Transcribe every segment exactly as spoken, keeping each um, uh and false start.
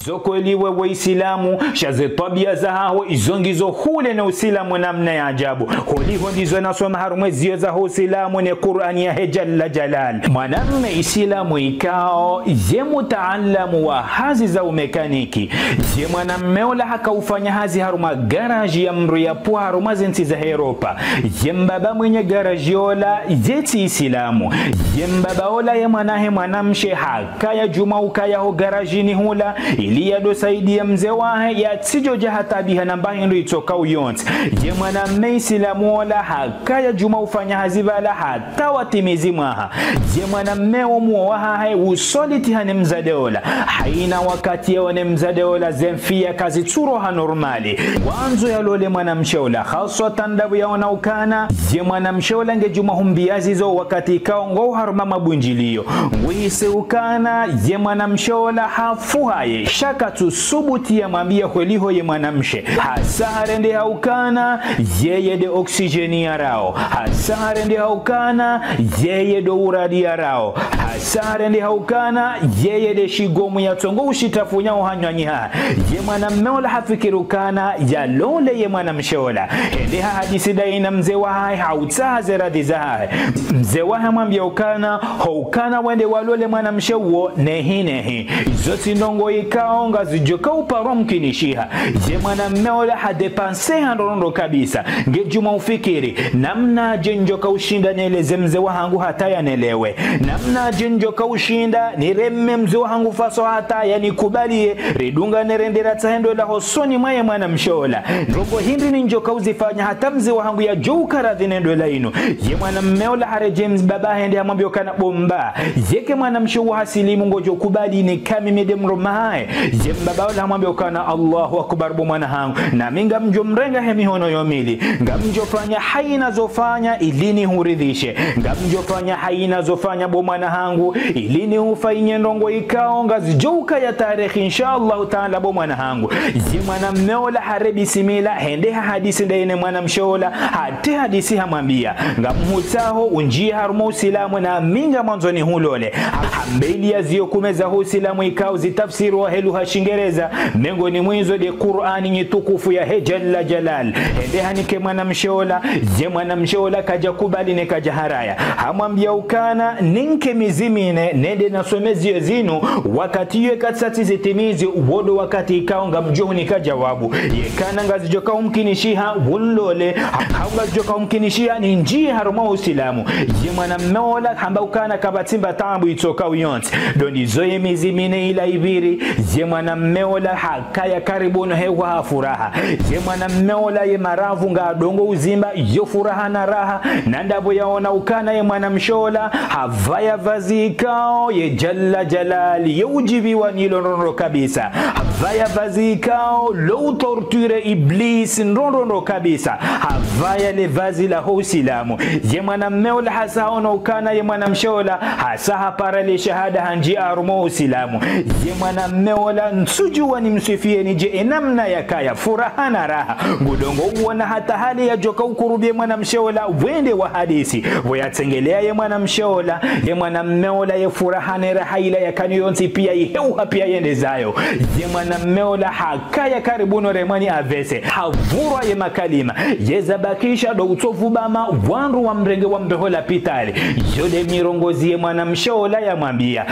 Zo kweli wewe Isilamu, sha ze twabiya zahaho, izo ngizo hule ne Usilamu namna ya ajabu. Holiho ndizo nasoma harumwa ze ziyo zaho Usilamu ne Kur'ani yahe Jalla Jalal. Mwanamme Isilamu ikao, ye mutaalamu wa hazi za umekaniki. Ye mwanamme ola haka ufanya hazi harumwa garaji ya mdru ya pvwa harumwa ze ntsi za Europa. Ye mbaba mwenye garaji ola, ye tsi Isilamu. Ye mbaba ola ye mwana hahe mwanamshe ha kaya djuma ukaya ho garajini hula, ili yado saidiya mze wahe, yatsidjo dja hatabiha na mba hindru itsokao yontsi. Ye mwanamme Isilamu ola hakaya djuma ufanya hazi pvala hata watimizi mwaha. Ye mwanamme wo muo wahahe usolitiha ne mdzadze ola. Haina wakati yeo ne mdzadze ola ze mfiya kazitsuroha normali. Wandzo yalole mwanamshe ola, haswa tandabu yaona ukana, ye mwanamshe ola nge djuma humbiya zizo wakati ikao ngo harumwa mabundjiliyo. Nguhisi ukana, ye mwanamshe ola hafu haye, sha katsu subuti ya mwambiya holiho ye mwanamshe. Hasa harendeha ukana, yeye nde oksijeni yarao. Hasa harendeha ukana, yeye ndo uradi yarao. Hasa harendeha ukana, yeye nde shigomu yatsongo ushitafunya uhanywani ha. Ye mwanamme ola hafikiri ukana, yalole ye mwanamshe ola. Hende hahadisi dayi na mze wahahe hautsaha ze radhi zahahe. Mze wahe hamwambiya ukana, ho ukana wende walole mwanamshe uwo nehi nehi. Izo tsi ndrongo ikao ngazidjoka uparwa mkinishiha. Ye mwanamme ola hadépassé ha ndrondro kabisa. Nge djuma ufikiri, namnadje ndjoka ushinda neleze mze wahangu hata yanelewe. Namnadje ndjoka ushinda nireme mze wahangu faso hata yanikubaliye, ridungane rende ratsahe ndola hosoni mwa ye mwanamshe ola. Ndrongo hindri ni ndjoka uzifanya hata mze wahangu yadjo uka radhi ne ndola inu. Ye mwanamme ola haredjei mze mbaba hende hamwambiya ukana bo mba, yeka mwanamshe uwo hasilimu ngodjo kubali nikae mimi nde mdrume hahe. Ye mbaba ola hamwambiya ukana Allahu Akbar bo mwana hangu. Nami ngamdjo mrenga he mihono yo mili. Ngamdjo fanya haina zo fanya ili nihuridhishe. Ngamdjo fanya haina zo fanya bo mwana hangu ili nihufanyie ndrongo ikao ngazidjo ukaya tarehi insha Allahu taala bo mwana hangu. Ye mwanamme ola hare bisimila hende hahadisi ndaye ne mwanamshe ola hata hadisi hamwambiya. Ngamhutsaho undjiye harumwa Usilamu nami ngamwandzo nihulole. Ha-, hambeliya ziyo kume zaho Usilamu ikao zitafsiriwa he lugha Shingereza, mengoni mwa izo nde Kur'ani nyi tukufu yahe Jalla Jalal. Hende hanike mwanamshe ola, ye mwanamshe ola kadja kubali ne kadja haraya. Hamwambiya ukana, ninke mezi mine, nende nasome ziyo zinu, wakati yeka tsatsi zitimizi, wo ndo wakati ikao ngamdjo hunika djawabu. Yekana ngazidjoka umkinishiha, unlole, ha-, hau ngazidjoka umkinishiha, nindjiye harumwa Usilamu. Ye mwanamme ola, hamba ukana kapvatsi mba taabu itsokao yontsi. Ndo ndizo ye mezi mine ila ipviri, ye mwanamme ola hakaya karibu no hewa ha furaha. Ye mwanamme ola ye maravu ngadongo uzimba, yo furaha na raha. Na ndapvo yaona ukana ye mwanamshe ola, hapvaya vazi ikao, ye Jalla Jalali, ye udjiviwa nilo ndrondro kabisa. Hapvaya vazi ikao, lo utorture Iblis ndrondro kabisa. Hapvaya le vazi laho Usilamu. Ye mwanamme ola hasa haono ukana ye mwanamshe ola, hasa hapara le shahada handjiya harumwa Usilamu. Ye mwanamme ola ntsudjuwa nimswifiyeni dje enamna yakaya, furaha na raha. Ngudongo uona hata hali yadjoka ukurubiye mwanamshe ola, wende wahadisi. Pvo yatsengeleya ye mwanamshe ola, ye mwanamme ola ye furaha ne raha ila yakana yontsi piya iheuha piya yende zayo. Ye mwanamme ola ha- kaya karibu no remwa ni A V C. Hapvurwa ye makalima. Ye zabakisha ndo utsopvubama, wandru wamrenge wambe ho lapitali. Yo nde mirongozi ye mwanamshe ola yamwambiya.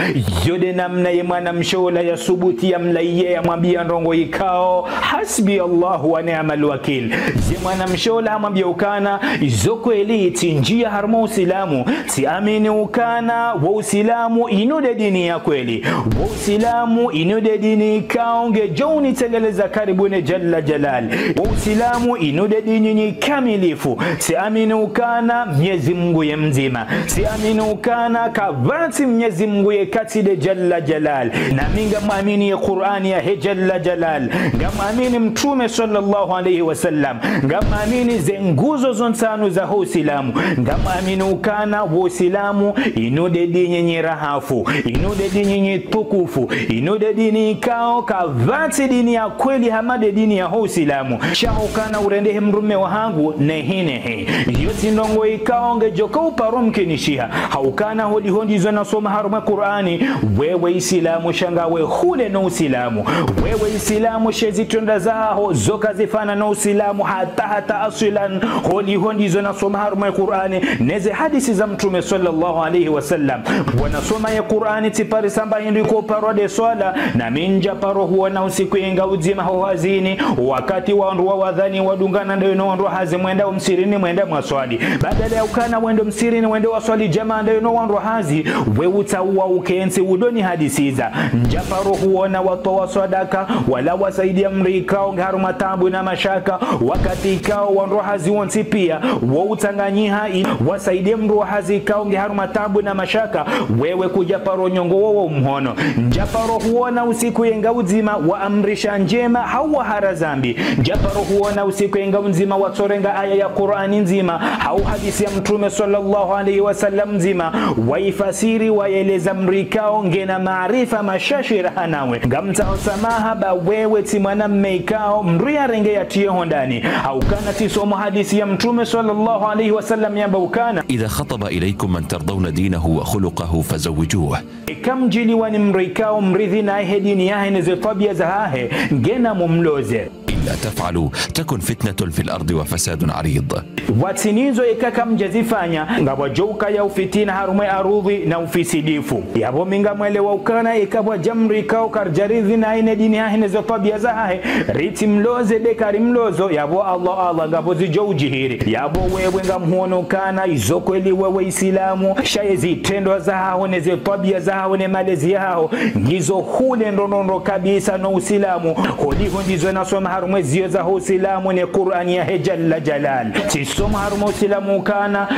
Yo nde namna ye mwanamshe ola yasubuti yamlaiye yamwambiya ndrongo ikao, hasbi Allahu wa ni'mal wakil. Ye mwanamshe ola hamwambiya ukana, izo kweli tsindjiya harumwa Usilamu, tsiamini ukana wo Usilamu inu nde dini ya kweli. Wo Usilamu inu nde dini ikao ngedjo unitsengeleza karibu ne Jalla Jalal. Wo Usilamu inu nde dini nyi kamilifu. Tsiamini ukana Mnyezi Mungu ye mdzima. Tsiamini ukana kapvatsi Mnyezi Mungu yeka tsi nde Jalla Jalal. Nami ngamwamini ye Kur'ani yahe Jalla Jalal. Ngamwamini Mtrume swallallahu alayhi wa sallam. Ngamwamini ze nguzo zo ntsanu zaho Usilamu. Ngamwamini ukana wo Usilamu inu nde dini nyi rahafu, inu nde dini nyi tukufu, inu nde dini ikao ka Pvatsi dini ya kweli hama nde dini yaho Usilamu. Sha hukana urendehe mdrume wahangu, nehi nehi. Iyo tsi ndrongoo ikao ngedjo ka uparo mkinishiha. Haukana holiho ndizo nasoma harumwa Kur'ani, wewe Isilamu sha ngawe hule no Usilamu. Wewe Isilamu she zitrendwa zaho, zo kazifana no Usilamu, hata hata aswilan, holiho ndizo nasoma harumwa Kur'ani, neze hadisi za Mtrume swallallahu alayhi wa sallam. Wanasoma ye Kur'ani tsi paro samba hindru iko paro nde swala, na mi ndjaparo huona usiku inga udzima ho hazini, wakati wandru wa wadhwani wadungana ndayo no wandru hazi mwenda umsirini mwenda mwaswali. Badala ya ukana wende msirini wende waswali djamaa ndayo no wandru hazi, we utsaua ukentsi udo nihadisiza. Ndjaparo huona watowa swadaka, wala wasaidia mdru ikao nge harumwa taabu na mashaka, wakati ikao wandru hazi wontsi pia, wo utsanganyiha ili wasaidie mdru wa hazi ikao nge harumwa taabu na mashaka, wewe kudjaparo nyongo wowo mhono. Ndjaparo huona usiku yenga udzima waamrisha ndjema hau wahara zambi. Ndjaparo huona usiku yenga udzima watsorenga aya ya Kur'ani ndzima, hau hadisi ya Mtrume swallallahu alayhi wa sallam ndzima, waifasiri wayeleza mdru ikao ngena maarifa mashashi raha nawe. Ngamtsaho samaha ba wewe tsi mwanamme ikao mdru yarenge yatiye hondani. Haukana tsisomo hadisi ya Mtrume swallallahu alayhi wa sallam yamba ukana: إذا خطب إليكم من ترضون دينه وخلقه فزوجوه. Eka mdjiliwa ni mdru ikao mridhi naye he dini yahe neze twabia zahahe, ngena mumloze. إلا تفعلوا تكن فتنة في الأرض وفساد عريض. Pvatsi nizo eka kamdjazifanya, ngapvwadjo ukaya ufitina harumwa ye arudhi na ufisidifu. Yapvo mi ngamwelewa ukana eka pvwadja mdru ikao karidjaridhi naye ne dini yahe neze twabia zahahe, ritsi mloze be kari mlozo, yapvo Allah, Allah, ngapvo zidjo udjiri. Yapvo wewe ngamhuono ukana izo kweli wewe Isilamu, sha ye zitrendwa zahaho neze twabia zahaho ne malezi yahaho, ngizo hule ndrondrondro kabisa no Usilamu. Holiho ndizo nasoma harumwa ziyo zaho Usilamu ne Kur'ani yahe Jalla Jalal. Tsisomo harumwa Usilamu ukana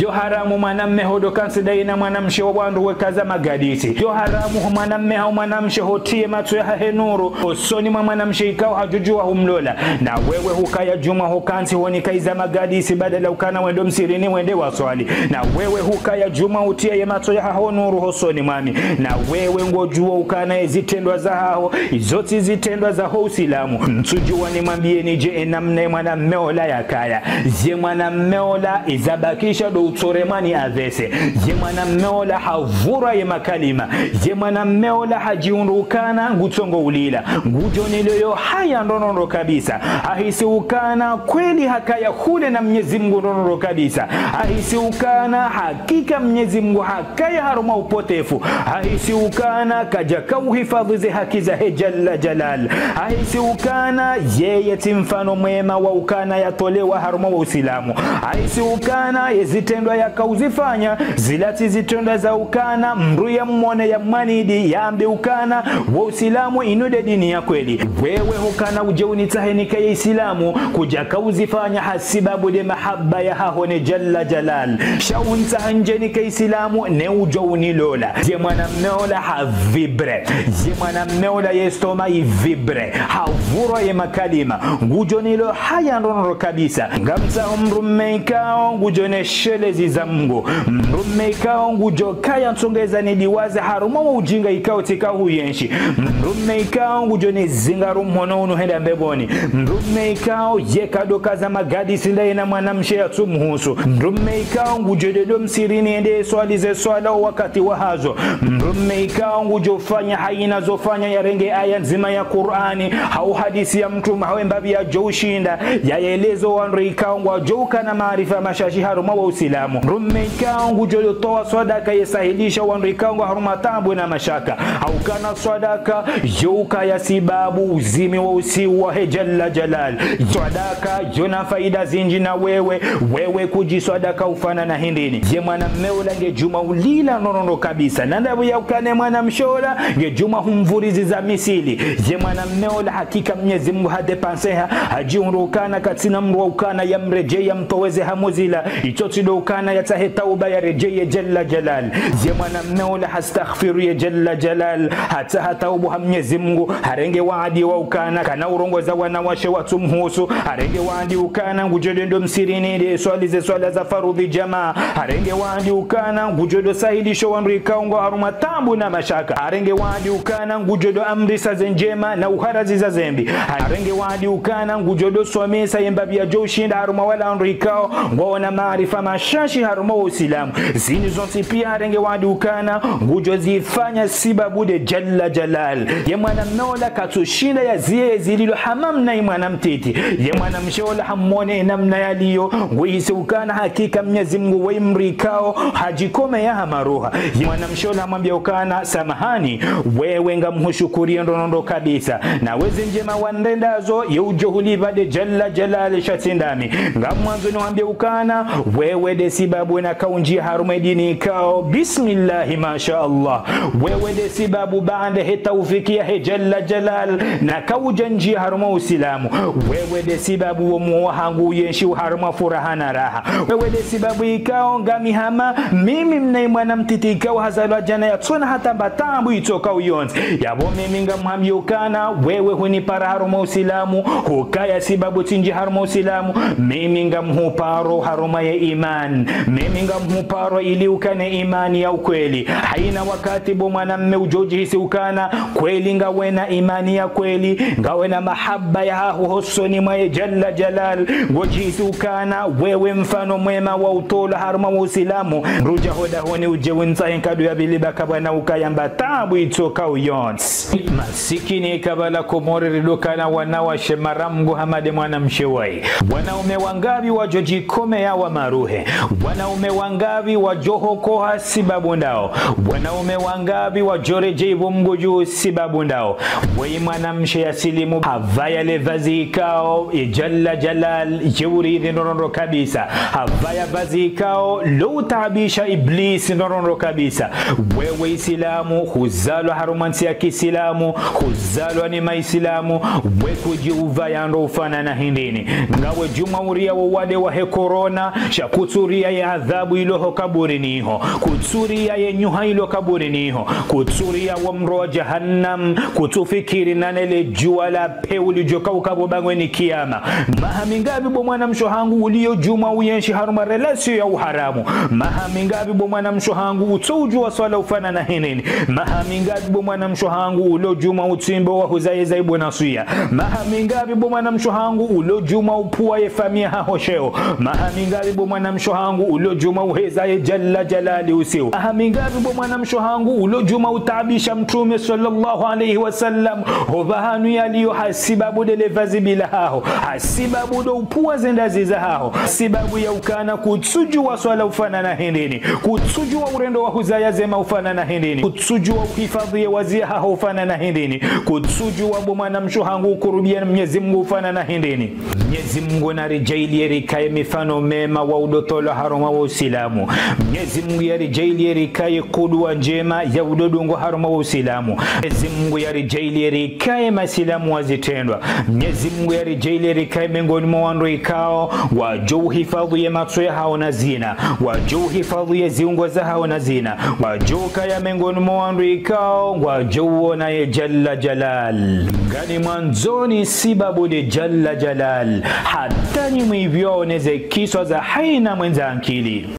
yo haramu mwanamme hodo kantsi ndaye na mwanamshe wa wandru weka za magadisi. Yo haramu ho mwanamme hau mwanamshe hotiye matso yahahe nuru hosoni mwa mwanamshe ikao hadjudjuwa humlola. Na wewe hukaya djumwa hukantsi honika iza magadisi badala ukana wende msirini wende waswali. Na wewe hukaya djumwa utiye ye matso yahaho nuru hosoni mwami. Na wewe ngodjuwa ukana ye zitrendwa zahaho, izo tsi zitrendwa zaho Usilamu. Ntsudjuwa nimwambieni dje enamna ye mwanamme ola yakaya. Ye mwanamme ola izabakisha ndo utsore mwani avese. Ye mwanamme ola havurwa ye makalima. Ye mwanamme ola hadjihundru ukana ngutsongo ulila. Ngudjo nilo yo haya ndrondrondro kabisa. Hahisi ukana kweli hakaya hule na Mnyezi Mngu ndrondrondro kabisa. Hahisi ukana hakika Mnyezi Mngu hakaya harumwa upotefu. Hahisi ukana kadjaka uhifadhwi ze haki zahe Jalla Jalal. Hahisi ukana yeye tsi mfano mwema wa ukana yatolewa harumwa wo Usilamu. Hahisi ukana ye zitrendwa yaka uzifanya, zila tsi zitrendwa za ukana mdru yamwone yamwanidi, yaambe ukana wo Usilamu inu nde dini ya kweli. Wewe hukana udje unitsahe nikaye Isilamu, kudjaka uzifanya hasibabu nde mahaba yahaho ne Jalla Jalal. Sha untsaha ndje nikaye Isilamu ne udjo unilola. Ye mwanamme ola havibre. Ye mwanamme ola ye estomac ivibre. Havurwa ye makalima. Ngudjo nilo haya ndrondrondro kabisa. Ngamtsaho mdrumme ikao ngudjo ne shelezi za Mngu. Mdrumme ikao ngudjo kaya ntsongeza nidiwaze harumwa wo ujinga ikao tsika huyenshi. Mdrumme ikao ngudjo nizinga rumhono unu henda mbepvoni. Mdrumme ikao yeka ndo kaza magadisi ndaye na mwanamshe yatsumuhusu. Mdrumme ikao ngudjo ndedo msirini yende yeswali ze swala wo wakati wahazo. Mdrumme ikao ngudjo fanya haina zo fanya yarenge aya ndzima ya Kur'ani, hau hadisi ya Mtrume, hau embapvi yadjo ushinda, yayelezo wandru ikao ngwadjo ukana maarifa mashashi harumwa wo Usilamu. Mdrumme ikao ngudjo yotowa swadaka yesahilisha wandru ikao ngwa harumwa taabu na mashaka. Haukana swadaka yo ukaya sibabu uzimi wo usiu wahe Jalla Jalal. Swadaka yo na faida zindji na wewe, wewe kudji swadaka ufana na hindrini. Ye mwanamme ola nge djumwa ulila ndrondrondro kabisa. Na ndapvo ya ukana ye mwanamshe ola nge djumwa humvurizi za misili. Ye mwanamme ola hakika Mnyezi Mngu dépenser ha, hadjihundru ukana katsina mdru wa ukana yamredjeye yamtoweze harumwa zila, itso tsi ndo ukana yatsahe tauba yaredjeye Jalla Jalal. Ye mwanamme ola hastaghfiru ye Jalla Jalal, hatsaha tauba ha Mnyezi Mngu, harenge waadi wa ukana kana urongoza wanawashe watsu mhusu, harenge waadi ukana ngudjo ndo msihirini nde swali ze swala za faradhwi djamaa, harenge waadi ukana ngudjo ndo sahilisho wandru ikao ngwao harumwa taabu na mashaka, harenge waadi ukana ngudjo ndo amrisha ze ndjema na uharaziza ze mbi, harenge waadi ukana ngudjo ndo somesa ye mbapvi yadjo ushinda harumwa wala wandru ikao ngwaona maarifa mashashi harumwa Usilamu. Zinu zontsi pia harenge waadi ukana ngudjo zifanya sibabu nde Jalla Jalal. Ye mwanamme ola katsushinda yaziye zililo ha namna yi mwana mtiti. Ye mwanamshe ola hamwone namna yaliyo, nguhisi ukana hakika Mnyezi Mngu we mdru ikao hadjikome ya hamaruha. Ye mwanamshe ola hamwambia ukana, samahani, wewe ngamhushukuriyo ndro ndro ndro kabisa. Na wezi ndjema wanrendazo, ye udjo hulipva nde Jalla Jalal sha tsi ndami. Ngamwandzo niwambie ukana, wewe nde sibabu naka undjia harumwa ye dini ikao, bismillahi, masha Allah. Wewe nde sibabu baanda he taufiki yahe Jalla Jalal, naka udja ndjia harumwa Usilamu. Wewe nde sibabu wo moyo wahangu uyenshi harumwa furaha na raha. Wewe nde sibabu ikao ngami hama, mimi mna yi mwana mtiti ikao hazalwa djana yatsona hata mba taabu itsoka uyontsi. Yapvo mimi ngamhambio ukana, wewe hunipara harumwa Usilamu, hukaya sibabu tsindji harumwa Usilamu, mimi ngamhuparo harumwa ye imani. Mimi ngamhuparo ili ukane imani ya ukweli. Haina wakati bo mwanamme udjo djihisi ukana, kweli ngawena imani ya kweli, ngawena mahaba yaho hosoni mwa ye Jalla Jalal, ngodjihisi ukana, wewe mfano mwema wa utolwa harumwa Usilamu, rudja ho dahoni udje untsahe nkado ya pvili ba kabwana ukaya mba taabu itsoka uyontsi. Masikini kabala Komori ridokana wanawashe mara Mngu hama nde mwanamshe wayi. Wanaume wangapvi wadjo djikome ya wamaruhe. Wanaume wangapvi wadjo hokoha sibabu ndawo. Wanaume wangapvi wadjo redjei pvo Mngu dju sibabu ndawo. Weyi mwanamshe ya silimu, hapvaya le vazi ikao, ye Jalla Jalal, ye uridhi ndro ndro ndro kabisa. Hapvaya vazi ikao, lo utaabisha Iblisi ndro ndro ndro kabisa. Wewe Isilamu, huzalwa harumwa ntsi ya Kisilamu, huzalwa ni Maisilamu, we kudji upvaya ndro ufanana hindrini. Ngawe djumwa uria wo wade wahe korona, sha kutsuria ye adhabu ilo ho kaburini iho, kutsuria ye nyuha ilo kaburini iho, kutsuria wo mro wa Jahannam, kutsufikiri nane le djuwa la pewu lidjo kauka pvo bangweni kiyama. Maha mingapvi bo mwanamshe hangu uliyo djumwa uyenshi harumwa relation ya uharamu. Maha mingapvi bo mwanamshe hangu utso udjuwa swala ufanana hindrini. Maha mingapvi bo mwanamshe hangu ulo djumwa utsimbo wa huzaye za ibo na swiya. Maha mingapvi bo mwanamshe hangu ulo djumwa upvuwa ye famiyi yaho sheo. Maha mingapvi bo mwanamshe hangu ulo djumwa uheza ye Jalla Jalali usiu. Maha mingapvi bo mwanamshe hangu ulo djumwa utaabisha Mtrume swallallahu alayhi wa sallam, ho pvahanu yaliyo ha sibabu nde le vazi mbi lahaho, ha sibabu ndo upvuwa ze ndrazi zahaho, sibabu ya ukana kutsudjuwa swala ufanana hindrini, kutsudjuwa urendo wa huzaya zema ufanana hindrini, kutsudjuwa uhifadhwi ye wazi yahaho ufanana hindrini, kutsudjuwa bo mwanamshe hangu ukurubia na Mnyezi Mngu ufanana hindrini. Mnyezi Mngu naridjaaliye rikaye mifano mema wa udo tolwa harumwa wo Usilamu. Mnyezi Mngu yaridjaaliye rikaye kudwa ndjema ya udo dungwa harumwa wo Usilamu. Mnyezi Mngu yaridjaaliye rikaye Maisilamu wa zitrendwa. Mnyezi Mngu yaridjaaliye rikaye mengoni mwa wandru ikao wadjo uhifadhwi ye matso yahawo na zina, wadjo uhifadhwi ye ziungo zahawo na zina, wadjo ukaya mengoni mwa wandru ikao ngwadjo uona ye Jalla Jalal. Ngani mwandzoni sibabu nde Jalla Jalal, hata nyi mwivyo one ze kiswa za haina mwendza ankili.